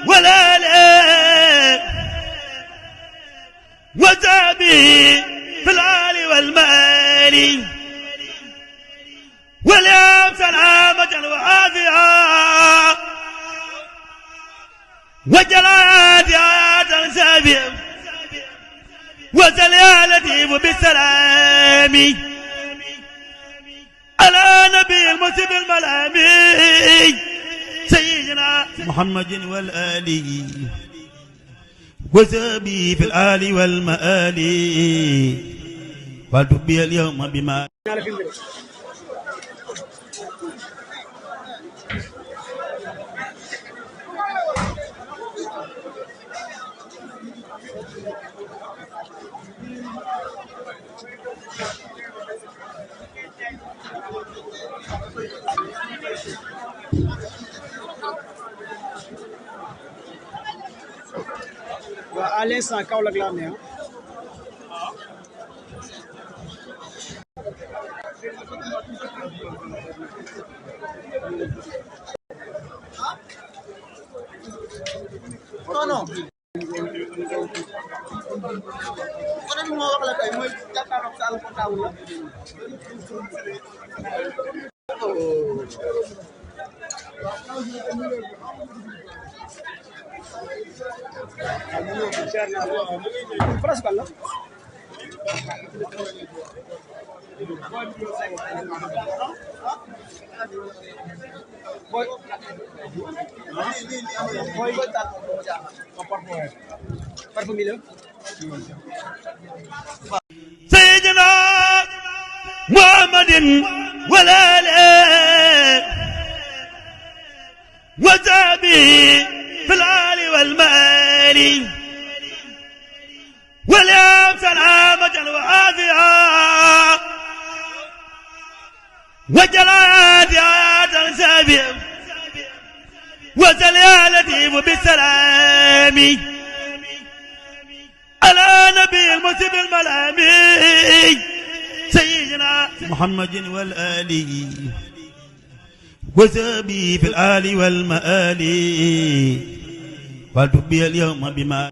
والآل وزابي في الآل والمال واليوم سلامة وعافية وجلات آيات سابية وزل يا لطيف بالسلام على نبي المسلم الملامي سيدنا محمد والآل وزابي في الآل والمآل والتبي اليوم بما à l'instant Kaolack la ne non non kon mo wax la tay moy jakarok sal ko taw la سيدنا محمد والآل وزابي في الآل والمال واليوم سلامة وعافية وجلات آيات سابية وزل يا لطيف بالسلام على نبي المسلم الملامي سيدنا محمد والآل وزابي في الآل والمآل والتبي اليوم بما